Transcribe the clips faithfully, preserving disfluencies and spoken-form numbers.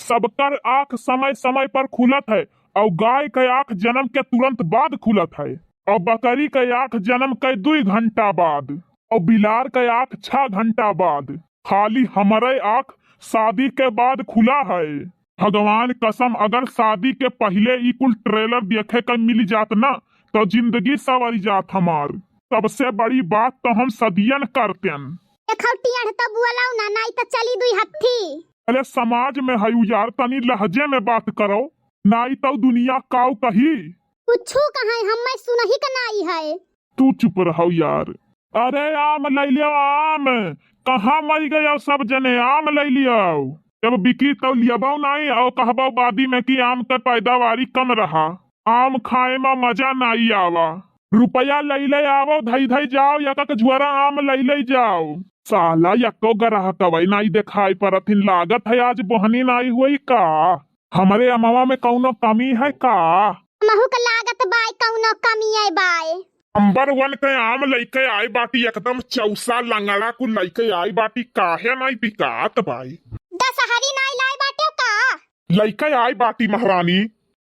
सबकर आँख समय समय पर खुलत है, अउ गाय के आँख जनम के तुरंत बाद खुलत है, अउ बकरी के आँख जनम के दुई घंटा बाद, अउ बिलार के आँख छह घंटा बाद। खाली हमरे आँख शादी के बाद खुला है। भगवान कसम, अगर शादी के पहिले ई कुल trailer देखे के मिल जात ना, तो जिंदगी सवरी जात हमार। सबसे बड़ी बात तो हम सदियन करतेन। देखौ टियढ़ तो बोलौ ना, नाई तो चली दुई हत्थी। अरे समाज में हयू यार, तनी लहजे में बात करो, नाई तो दुनिया काऊ कही। कुछू कहे, हम्मे सुनही के नाई है। तू चुप रहो यार। अरे आम लैलियो आम, कहाँ मर गयो सब जने, आम लैलियो। जब बिकी तो लियबो नाई और कहबो बादी में कि आम के पैदावारी कम रहा, आम खाए में मजा नाई आवा। रुपया लैले आवो, धई धई जाओ, एक एक झुआरा आम लैले जाओ। साला यक्को ग्राहक अवै नाई देखाई परथिन, लागत है आज बोहनी नाई हुई का? हमरे अमवा में कौनो कमी है का? हमहू के लागत बाय कौनो कमी है बाय। नंबर वन के आम लइके आए बाटी, एकदम चौसा लंगड़ा कुल लइके आए बाटी, काहे नाई बिकात बाय? दशहरी नाई लाए बाटे का? लइके आए बाटी महारानी।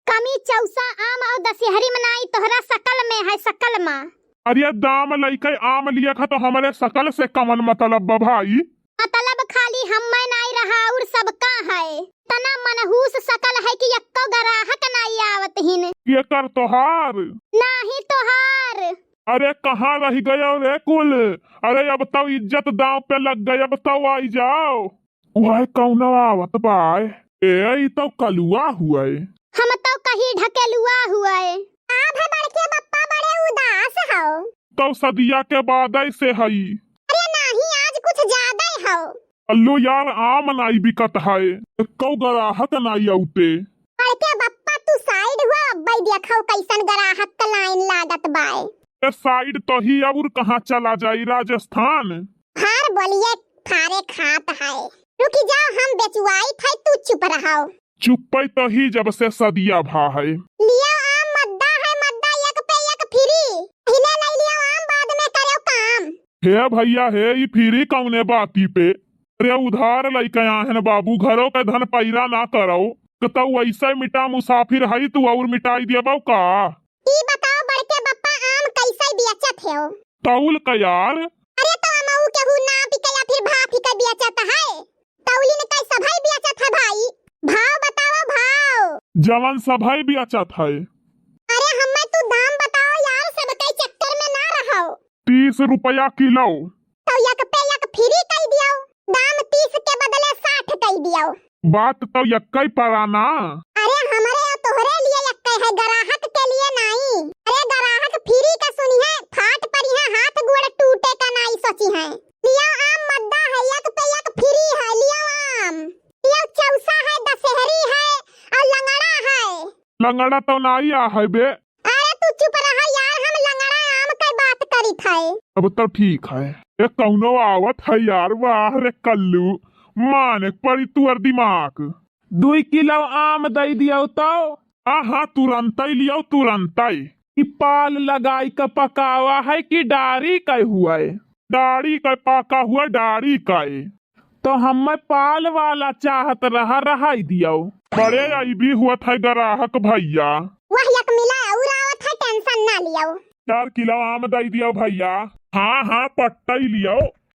कमी चौसा आम और दशहरी में नाई, तोहरा शकल में है, शकल में। अरे दाम लइके आम लिया खा तो हमरे शकल से कवन मतलब बा भाई? मतलब खाली हम्मे नाई रहा और सबका है। तना मनहूस शकल है कि यक्को ग्राहक नाई आवत हिन। ये कर तोहार? नाही तोहार। अरे कहाँ रह गयो रे कुल? अरे अब तो इज्जत दांव पे लग गई, अब तो आई जाओ। वह कौनो आवत बाय? ए, ई तो कलुआ हुए। हम तो कही ढकेलुआ हुए। का भे बड़के बप्पा बड़े उदास हो? तो सदिया के बाद ऐसे हई। अरे नाही, आज कुछ ज्यादा ही हो। कल्लू यार, आम नाई बिकत है, कौ ग्राहक नाई औते। बड़के बप्पा तू side हुआ, अब्बई देखो कैसन ग्राहक का line लागत बाय। ए side तो ही और कहाँ चला जाई राजस्थान? हर बोलिए फारे खात है। रुकी जाओ, हम बेचवाई थे, तू चुप रहो। चुप्पई तो ही जब से सदिया भा है। लियो आम मद्दा है, मद्दा एक पे एक free। पहिले लई लियो आम, बाद में करो काम। हे भैया हे, ई free कौने बाती पे? अरे उधार लइके आए हैं बाबू, घरों के धन पैरा ना करो। क तौ वैसे मिटा मुसाफिर है, तू और मिटाई देबो का? ई बताओ बड़के बप्पा, आम कैसे बेचत हो? तौल का यार। अरे तो अमऊ केहू नापी के या फिर भापी के बेचत है? तौलिन के सभई बेचत है भाई, भाव बताओ भाव। जवन सभई बेचत है। अरे हम्मे तू दाम बताओ यार, सबके चक्कर में ना रहो। तीस रुपया किलो। तो एक पे एक free कई दियो, दाम तीस के बदले साठ कई दियो। बात तो यक्कई पड़ा ना। अरे हमरे और तोहरे लिए यक्कई है, ग्राहक के लिए नाई। अरे ग्राहक free का सुनी है, फाट पड़ी है, हाथ गोड़ टूटे का नाई सोची है। लियो आम मद्दा है, एक पे एक free है, लियो आम। लियो चौसा है, दशहरी है और लंगड़ा है। लंगड़ा तो नाई आ है बे। अरे तू चुप रहा यार, हम लंगड़ा आम के बात करित है। अब तो ठीक है। ए कौनो आवत है यार, वाह रे कल्लू, माने पड़ी तुअर दिमाग। दुई किलो आम दई दियो तो। हाँ हाँ, तुरंतई लियो, तुरंतई। ई पाल लगाई के पकावा है कि डारी के हुए? डारी के पाका हुआ, डारी के। तो हम्मे पाल वाला चाहत रहा, रहाई दियो। बड़े अइबी हुअत है ग्राहक भैया। वह एक मिला और आवत है, tension ना लियो। चार किलो आम दई दियो भैया। हाँ हाँ, पट्टई लियो।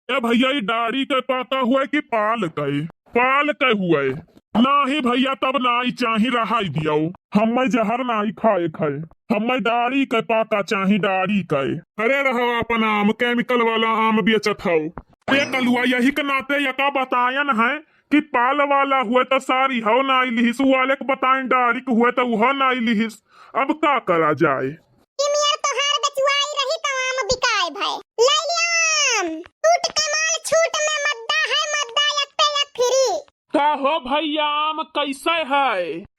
ए भैया, ई डारी के पाका हुए कि पाल के? पाल के हुए। नाही भैया, तब नाई चाही, रहाई दियो। हम्मे जहर नाई खाए खाए, हम्मे डारी के पाका चाही, डारी के। अरे रहो अपन आम, chemical वाला आम बेचत हौ। ए कलुआ, यही के नाते यका बतायन है कि पाल वाला हुए तो सारी हौ नाई लिहिस, उ वाले के बतायन डारी के हुए तो उहो नाई लिहिस। अब का करा जाए? ई मियर तोहार बेचुआई रही तो आम बिकाए भाई। ले लियो आम, टूट के माल छूट में मद्दा है, मद्दा एक पे एक free। का हो भैया, आम कैसे है?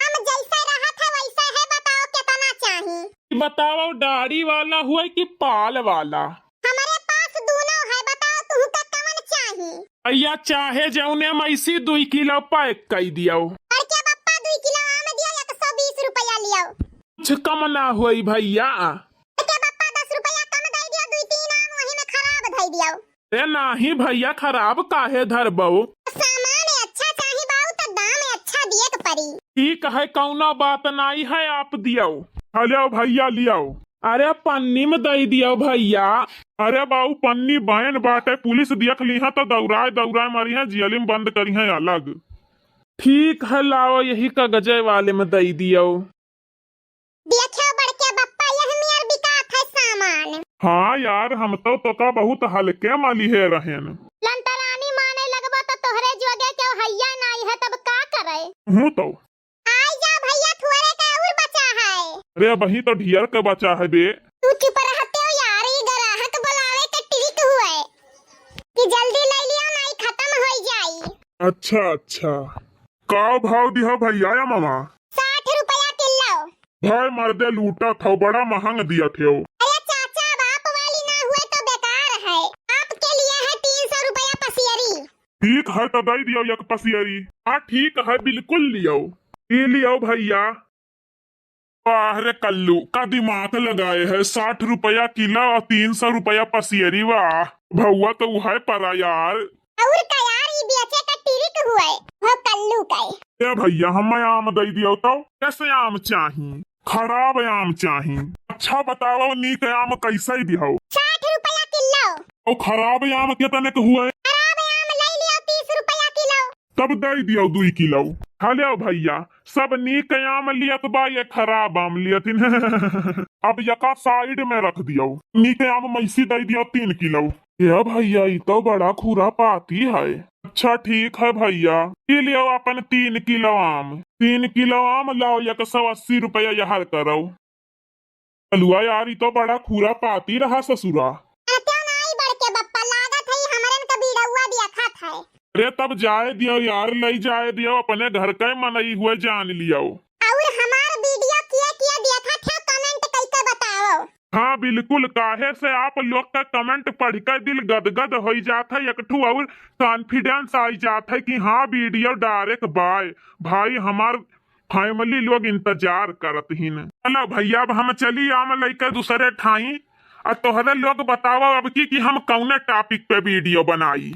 आम जैसे रहत है वैसे है, बताओ कितना चाही? बताओ डारी वाला हुए कि पाल वाला? हमारे पास दोनों है, बताओ तुहका कवन चाही? भैया चाहे जौने में इसी दुई किलो pack कई दियो। बड़के बप्पा दुई किलो आम दियो, एक सौ बीस रुपया लियो। कुछ कम ना होई भैया? बड़के बप्पा दस रुपया कम दे दियो, दुई तीन आम वही में खराब धई दियो। ए नाही भैया, खराब काहे धरबो? सामान अच्छा चाही बाऊ त दाम अच्छा दिए के ठीक है, कौनो बात नाई है, आप दियो। हलियो भैया लियो। अरे पन्नी में दई दियो भैया। अरे बाऊ, पन्नी बंद बाटे, पुलिस देख लिहा तो दौड़ाए दौड़ाए मरिहा, जेल में बंद करिहा अलग। ठीक है, लाओ यही कागजे वाले में दई दियो। देखो बड़के बप्पा, यह मेर बिकात है सामान। हाँ यार, हम तो तोका बहुत हल्के मा लिहे रहेन। लंटरानी माने लगबो तो तोहरे जोगे केहू हइया नाई है, तब का करे? हूँ तो। आई जा भैया, थोड़े का और बचा है। अरे अबही तो ढेर के बचा है बे। तू चुप रहते हो यार, ई ग्राहक बुलावे के ट्रिक हुए कि जल्दी ले लियो, नाई खत्म होई जाई। अच्छा अच्छा, का भाव दिहा भैया या मामा? साठ रुपया किलो। भाई मर्दे लूटत हो, बड़ा महंग दियत हो। अरे चाचा, बाप वाली ना हुए तो बेकार है, आपके लिए है तीन सौ रुपया पसियरी। ठीक है, तो दई दियो एक पसियरी। हाँ ठीक है, बिल्कुल लियो। ई लियो भैया। वाह रे कल्लू, का दिमाग लगाए है, साठ रुपया किलो और तीन सौ रुपया पसियरी, वाह। भौवा तो उहे परा यार। और का यार, ई बेचे का ट्रिक हुए, वो कल्लू का। ए भैया, हमें आम दई दियो तो। कैसे आम चाही? खराब आम चाही। अच्छा बताओ, नीक आम कैसे दिहो? साठ रुपया किलो। और खराब आम कितने के हुए? खराब आम ले लियो तीस रुपया किलो। तब दई दियो दुई किलो। हलियो भैया, सब नीक आम लियत बा, ये खराब आम लियत हिन। अब यका साइड में रख दियो। नीक आम मैसी दई दियो तीन किलो। ए भैया, ई तो बड़ा खुरापाती है। अच्छा ठीक है भैया, ई लियो अपन तीन किलो आम। तीन किलो आम लाओ, एक सौ अस्सी रुपया यहर करो। कलुआ यार, ई तो बड़ा खुरापाती रहा ससुरा। अत्या नाई बड़के बप्पा, लागत है हमरन का बीड़ौआ देखत है। अरे तब जाए दियो यार, लई जाए दियो, अपने घर के मनई हुए जान लियो। और हमार वीडियो किए किए देखत है, कमेंट कइके बताओ। हाँ बिल्कुल, काहे से आप लोग का कमेंट पढ़ के दिल गदगद होई जात है, एक ठो और कॉन्फिडेंस आई जात है कि हाँ वीडियो डायरेक्ट बाय भाई हमार फैमिली लोग इंतजार करत हिन। चलो भैया, अब हम चली आम लइके दूसरे ठाई। आ तोहरे लोग बतावा अब की कि हम कौने टॉपिक पे वीडियो बनाई।